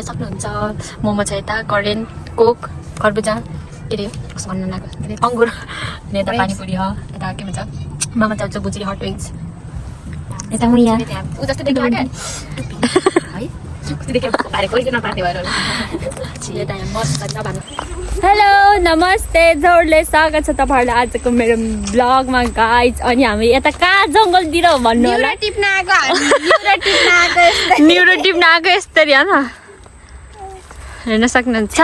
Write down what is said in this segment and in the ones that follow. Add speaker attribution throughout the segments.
Speaker 1: सक्नुहुन्छ मोमो छ यता करेन्ट कोक खरबुजा के रे कसो भन्न लाग्यो अंगुर नेता पानीपुरी हो यता के भन्छ मामा चाउचो बुझी हट विंग्स यता मुया उ जस्तो देखियो के है देखे भारे कोही किन पार्टी भएर यता यहाँ मस्त छ भन्नु
Speaker 2: हेलो नमस्ते जोडले स्वागत छ तपाईहरुलाई आजको मेरो ब्लगमा गाइज अनि हामी यता कहाँ जंगलतिर भन्नु होला न्युरो टिप्न आएको यस्तरी हैन हेर्न सक्नुहुन्छ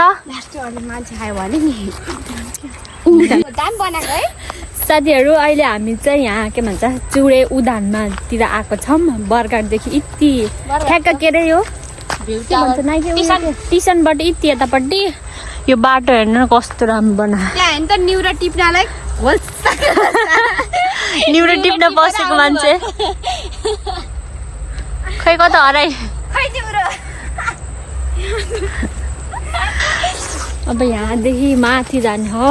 Speaker 2: साथीहरु अहिले हामी चाहिँ यहाँ के भन्छ चुडे उदानमा तिर आएको छौं बरगाडदेखि इति ठ्याक्क के रे यो टिसनबाट इति यतापट्टि यो बाटो हेर्न कस्तो राम्रो बना
Speaker 3: यहाँ त न्युरो टिप्नलाई
Speaker 2: न्युरो टिप्न बसेको मान्छे खै कता हराइ
Speaker 3: खै न्युरो
Speaker 2: अब यहाँदेखि माथि जाने हो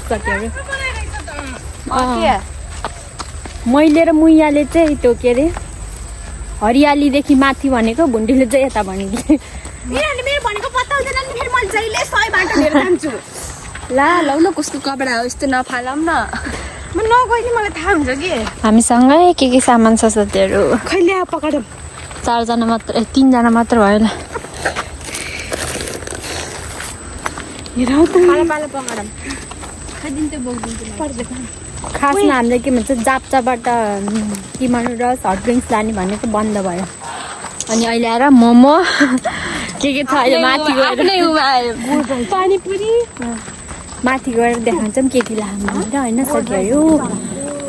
Speaker 2: साथीहरु मैले र मुइयाले चाहिँ त्यो के रे हरियालीदेखि माथि भनेको भुन्डीले चाहिँ यता भनिदिए
Speaker 3: मेरो भनेको पत्ता हुँदैन नि फेरि मैले जहिले 100 बाटो लिएर जान्छु ला लौ न कसको कपडा हो यस्तो नफालम न म नगइनी मलाई थाहा हुन्छ कि
Speaker 2: हामीसँगै के सामान छ साथीहरु
Speaker 3: खैले पकडम
Speaker 2: 4 जना मात्र 3 जना मात्र भयो ल
Speaker 3: हेरौ त पाला पकडम खदिन त बोक्दिन्छु पर्दैन
Speaker 2: खासमा हामीले के भन्छ जाप्चाबाट किमानु र हट ड्रिङ्क्स लाने भनेको बन्द भयो अनि अहिले आएर मोमो के छ अहिले माथि गएर
Speaker 3: पानीपुरी
Speaker 2: माथि गएर देखाउँछौँ के लानु हैन साथीहरु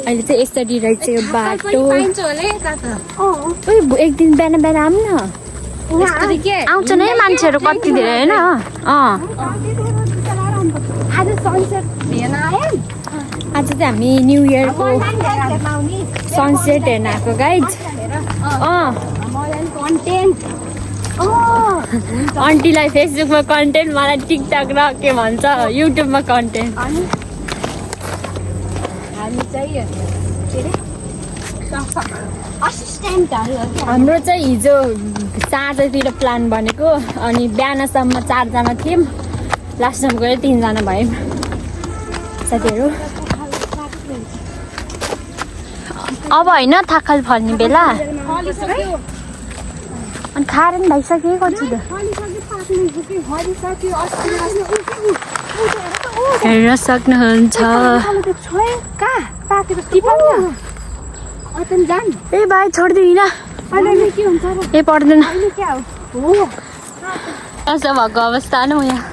Speaker 2: अहिले चाहिँ यसरी रहेछ यो बाटो एक दिन बिहान आउँ न आउँछ नै मान्छेहरु कति धेरै हैन
Speaker 3: आज सनसेट हेर्न आयो
Speaker 2: आज चाहिँ हामी न्यू इयरको सनसेट हेर्न आएको गाइज
Speaker 3: कन्टेन्ट
Speaker 2: आन्टीलाई फेसबुकमा कन्टेन्ट मलाई टिकटक र के भन्छ युट्युबमा कन्टेन्ट
Speaker 3: हामी चाहिँ असिस्टेन्टहरु
Speaker 2: हाम्रो चाहिँ हिजो 4 बजेतिर प्लान बनेको अनि बिहानसम्म 4 जना थियौँ लास्टसम्म गएर 3 जना भयौँ साथीहरु अब हैन थाकल फल्ने बेला अनि खाएर नि भइसक्यो कति त हेर्न सक्नुहुन्छ ए भाइ छोड्दिन ए पर्दैन यसो भएको अवस्था न यहाँ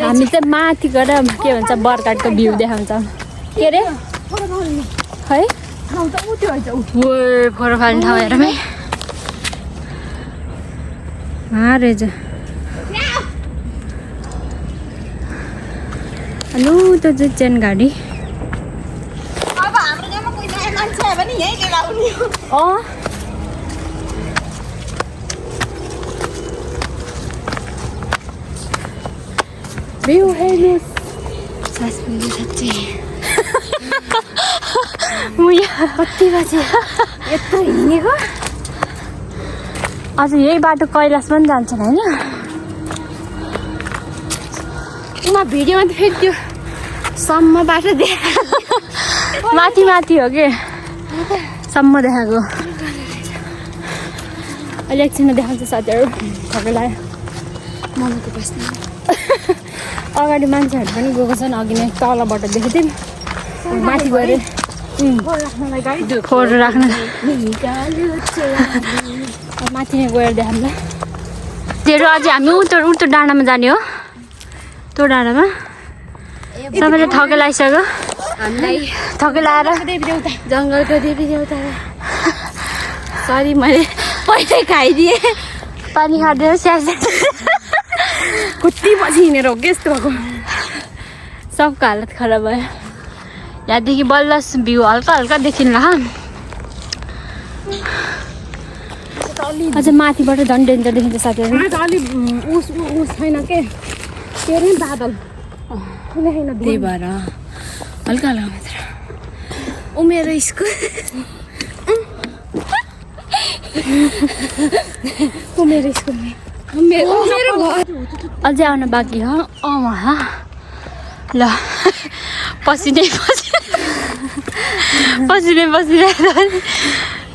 Speaker 2: हामी चाहिँ माथि गएर के भन्छ बरकाटको भ्यू देखाउँछौँ के रे है फोटो फाल्ने ठाउँ हेर है रहेछ हेलो त चाहिँ चेन गाडी
Speaker 3: अब हाम्रो गाउँमा कोही नयाँ मान्छे आयो भने यही लिएर आउने
Speaker 2: भ्यू हेर्नुहोस्
Speaker 3: सास पुग्यो साँच्चै
Speaker 2: मुया
Speaker 3: कति बजे यत्रो हिँडेको
Speaker 2: अझ यही बाटो कैलाश पनि जान्छ हैन
Speaker 3: उमा भिडियोमा त फेरि त्यो सम्म बाटो देखा
Speaker 2: माथि हो के सम्म देखाएको अहिले एकछिनमा देखाउँछ साथीहरु थकै लाग्यो
Speaker 3: मलाई त बस्नु
Speaker 2: अगाडि मान्छेहरू पनि गएको छन् अघि नै तलबाट देखेको थियौँ माथि गएर फोटो राख्न माथि नै गएर देखाउँला तेरो अझै हामी उतो डाँडामा जाने हो त्यो डाँडामा सबैले थकै लगाइसक्यो
Speaker 3: हामीलाई
Speaker 2: थकै लगाएर
Speaker 3: जङ्गलको देवी देउता सरी मैले पहिल्यै खाइदिएँ
Speaker 2: पानी खाँदैन स्याहार
Speaker 3: कति पछि हिँडेर हो कि यस्तो भएको
Speaker 2: सबको हालत खराब भयो यहाँदेखि बल्ल भ्यू हल्का देखिन्न अझ माथिबाट झन् डेन्जर देखिन्छ साथीहरु
Speaker 3: अलि उस छैन के अरे बादल
Speaker 2: त्यही भएर हल्का मात्र
Speaker 3: उमेर स्कुल मेरो स्कुलमा मेरो
Speaker 2: अझै आउन बाँकी हो वहाँ ल पसिनै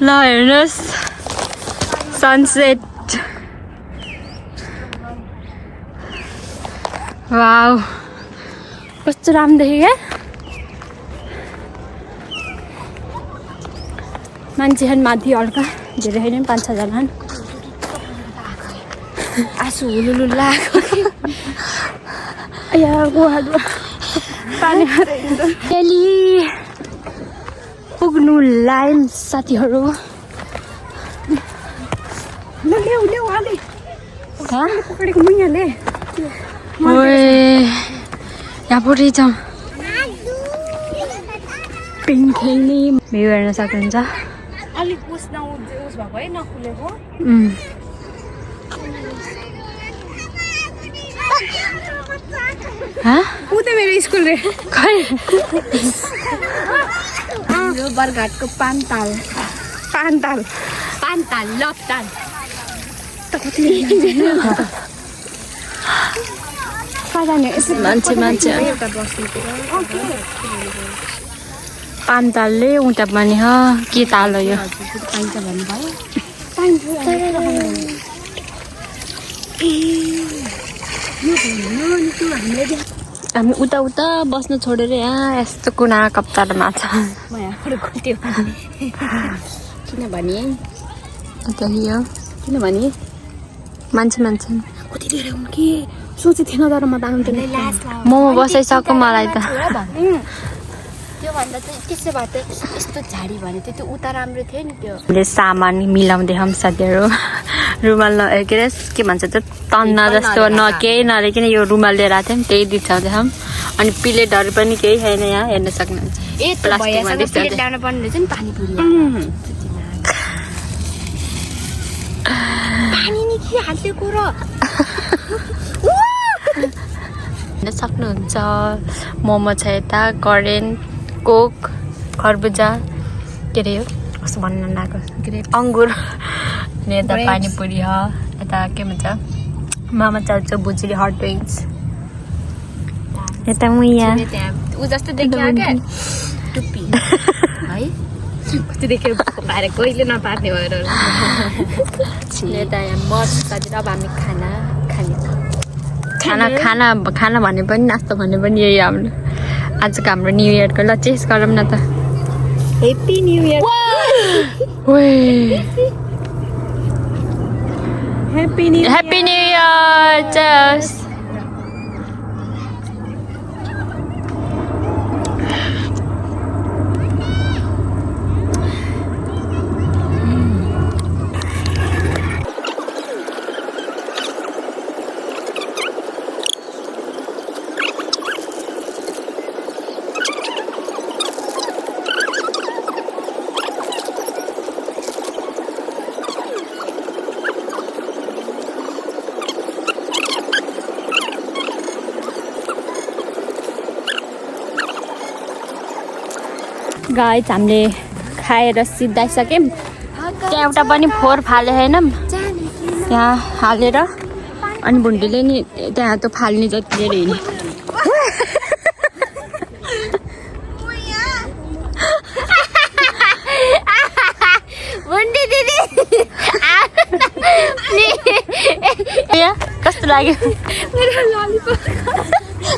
Speaker 2: ल हेर्नुहोस् सनसेट वाउ कस्तो राम्रो देखेँ क्या मान्छेहरू माथि हल्का धेरै होइन 5-6 जना
Speaker 3: आँसु हुलुलु लाग्यो
Speaker 2: डेली पुग्नु लाइन साथीहरू
Speaker 3: ल्याउ आले पकडेको मुइयाले
Speaker 2: यहाँ पो रहेछ पिङ खेल्ने भ्यू हेर्न सक्नुहुन्छ
Speaker 3: अलिक उस भएको है नखुलेको ऊ त मेरो स्कुल रे यो बरघाटको पानताल लपताल
Speaker 2: मान्छे पानतालले उता पनि हो के ताल हो यो हामी उता बस्न छोडेर यहाँ यस्तो कुना कप्तामा छ
Speaker 3: किनभने
Speaker 2: मान्छे
Speaker 3: कति धेरै हुन् कि सोचेको थिएन तर म त आउँदैन
Speaker 2: मोमो बसाइसक्यो मलाई त
Speaker 3: त्योभन्दा चाहिँ त्यसो भए त यस्तो झाडी भने त्यो उता राम्रो थियो नि त्यो
Speaker 2: हामीले सामान मिलाउँदै हम साथीहरू रुमाल के अरे के भन्छ त्यो तन्ना जस्तो केही नलिकन यो रुमाल लिएर आएको थियौँ त्यही दिछाउँदै हम अनि प्लेटहरू पनि केही छैन यहाँ हेर्न सक्नुहुन्छ
Speaker 3: प्लास्टिकमा ल्याउनु पर्ने रहेछ नि पानीपुरी पानी नि के हालिदिएको र
Speaker 2: हेर्न सक्नुहुन्छ मोमो छ यता करेन्ट कोक खरबुजा के अरे कस्तो भन्न नआएको के अरे अङ्गुर अनि यता पानीपुरी हो यता के भन्छ मामा चाउचाउ भुजिरी हट विङ्स यता मुया
Speaker 3: ऊ जस्तो देखियो क्या टुप्पी है कति देखेर पारे कहिले नपार्ने भएर
Speaker 2: यता यहाँ मस्तातिर अब हामी खाना भने पनि नास्ता भने पनि यही हाम्रो आजको हाम्रो न्यु इयरको ल चेस गरौँ न त
Speaker 3: happy new year happy new
Speaker 2: year चेस गाइस हामीले खाएर सिद्धाइसक्यौँ त्यहाँ एउटा पनि फोहोर फाले छैन त्यहाँ हालेर अनि भुन्डीले नि त्यहाँ त फाल्ने जति लिएर हिँड्यो
Speaker 3: भुन्डी दिदी
Speaker 2: कस्तो लाग्यो
Speaker 3: मेरो ललिपप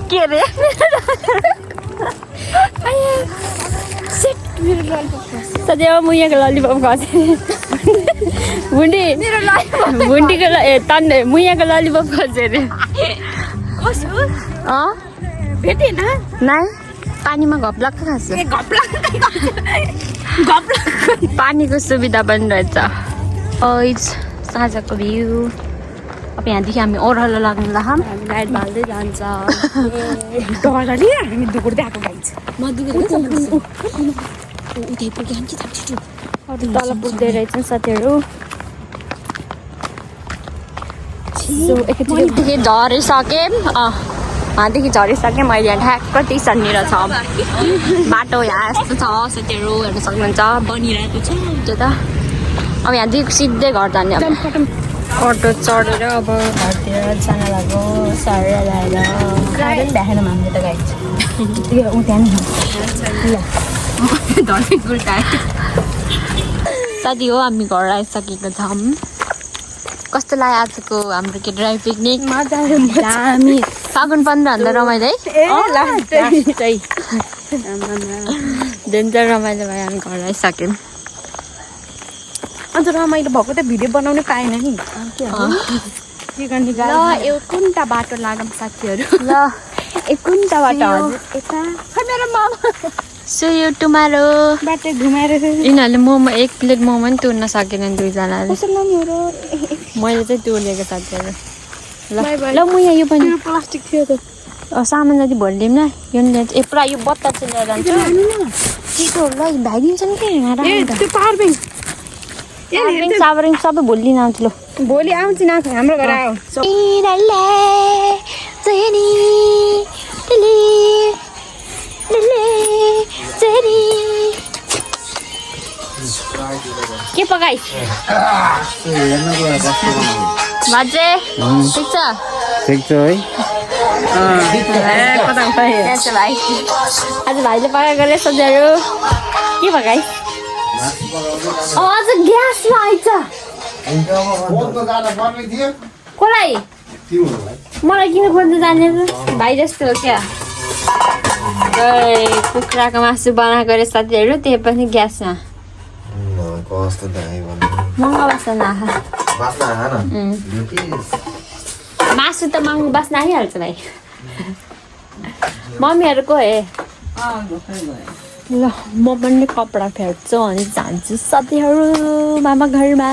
Speaker 2: के अरे सदैव म यहाँको ललिपप खाएको भुन्डीको तन्ने मुयाको ललिपप खाएको अरे
Speaker 3: भेटेन
Speaker 2: नाइ पानीमा घप्लक्क खान्छ पानीको सुविधा पनि रहेछ साँझको भ्यू अब यहाँदेखि हामी ओह्रालो लाग्नु ला हामी लाइट बाल्दै जान्छ
Speaker 3: डरले हामी दुगुर्दै आएको गाइन्छ
Speaker 2: तल पुग्दै रहेछन् साथीहरू एकैचोटि झरिसकेँ वहाँदेखि झरिसकेँ मैले यहाँ ठ्याक्क टिसननिर छ बाटो यहाँ यस्तो छ साथीहरू हेर्न सक्नुहुन्छ बनिरहेको छ त्यो त अब यहाँदेखि सिधै घर जाने अब अटो चढेर अब घरतिर जान लाग्यो सर लगाएर
Speaker 1: देखेन हामीले त गाइस ऊ त्यहाँ
Speaker 2: साथी हो हामी घर आइसकेको छौँ कस्तो लाग्यो आजको हाम्रो के ड्राइभ पिकनिक
Speaker 3: दामी
Speaker 2: फागुन 15 भन्दा रमाइलो है डेन्जर रमाइलो भयो हामी घर आइसक्यौँ
Speaker 3: अन्त रमाइलो भएको त भिडियो बनाउनै पाएन नि के गर्ने ल यो कुनटा बाटो लागौँ साथीहरू
Speaker 2: ल
Speaker 3: ए कुनटा बाटो यता मेरो मामा
Speaker 2: सुयो टुमारो
Speaker 3: बाटो घुमाएर
Speaker 2: यिनीहरूले मोमो 1 प्लेट मोमो पनि तुर्न सकेनन् दुईजनाले मैले चाहिँ तुरेको साथीहरू ल म यहाँ यो पनि
Speaker 3: प्लास्टिक थियो त
Speaker 2: सामान जति भोलि लिउँ न यो ए पुरा यो बत्ता चाहिँ लिएर जान्छु ल भाइदिन्छ नि के साबरिङ सबै भोलि लिन आउँछु ल
Speaker 3: भोलि आउँछु न हाम्रो घर आऊ
Speaker 2: के पकाइ बाजे ठिक छ
Speaker 4: है
Speaker 2: भाइ आज भाइले पकाएको रहेछ सोचेहरू के पकाइ आज ग्यासमा आइछ कसलाई मलाई किन खोज्नु जाने भाइ जस्तो हो क्या कुखुराको मासु बनाएको रहेछ साथीहरू त्यही पनि ग्यासमा महँगो बाँच्न नआखा मासु त महँगो बाँच्न आइहाल्छ भाइ मम्मीहरूको हे ल म पनि कपडा फेर्छु अनि जान्छु साथीहरू मामा घरमा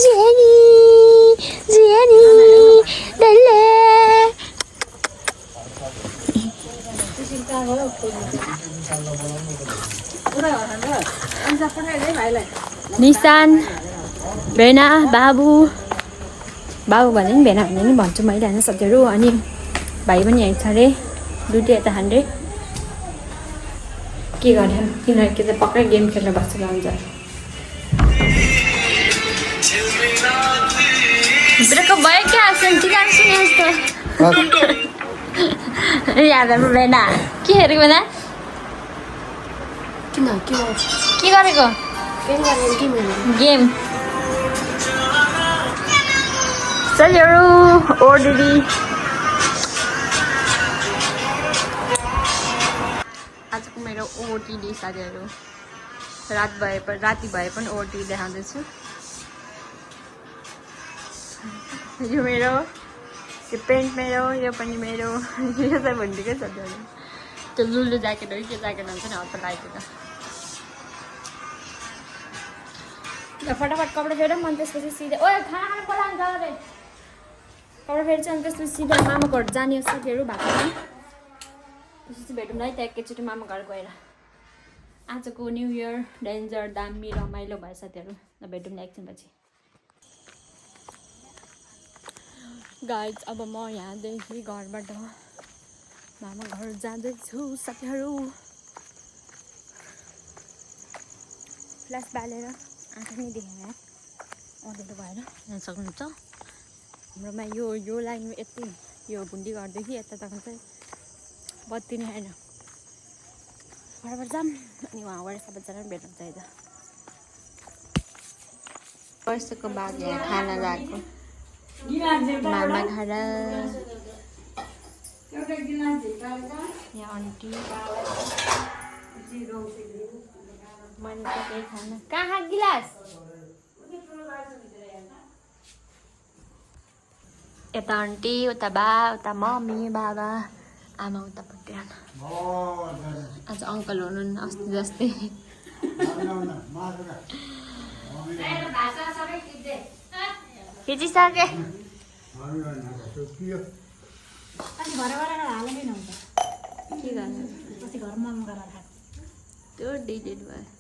Speaker 2: जेनी जेनी डल्ले निशान भेना बाबु बाबु भने नि भेना भने नि भन्छु मैले होइन साथीहरू अनि भाइ पनि आइछ अरे दुइटै यता खाने के गर्ने तिनीहरू के त पक्कै गेम खेल्न बसेको हुन्छ ब्रेकअप भयो क्या ठिकाना सुने जस्तो याद हाम्रो भेना के हेरेको बेला के गरेको गेम साथीहरू ओडिडी आजको मेरो ओटिडी साथीहरू राति भए पनि ओटिडी देखाउँदैछु यो मेरो यो पेन्ट मेरो यो पनि मेरो यो चाहिँ भनिदिएकै साथीहरू त्यो लुलु ज्याकेट हो के ज्याकेट हुन्छ नि हप्ता लागेको त फटाफट कपडा फेरौँ अनि त्यसपछि सिधै ओ खाना बोलाउनु छ अरे कपडा फेर्छु अनि त्यसपछि सिधै मामा घर जाने साथीहरू भएको छ त्यसपछि भेटौँ है त एकैचोटि मामा घर गएर आजको न्यु इयर डेन्जर दामी रमाइलो भयो साथीहरू ल भेटौँ न एकछिनपछि गाइज अब म यहाँदेखि घरबाट मामा घर जाँदैछु साथीहरू फ्ल्यास बालेर आँखा नै देखेन अँधेरो भएर जान सक्नुहुन्छ हाम्रोमा यो लाइनमा यति यो भुन्डी घरदेखि यता तक चाहिँ बत्ती नै छैन फटाफट जाऊँ अनि उहाँबाट सबैजना भेट्नु चाहिन्छ वर्षको बाद यहाँ खाना गएको मामा घर यहाँ आन्टी मैले त केही खाना कहाँ गिलास यता आन्टी उता बा उता मम्मी बाबा आमा उतापट्टि आज अङ्कल हुनुहुन्न अस्ति जस्तै खिचिसके के गर्नु त्यो डिलिट भयो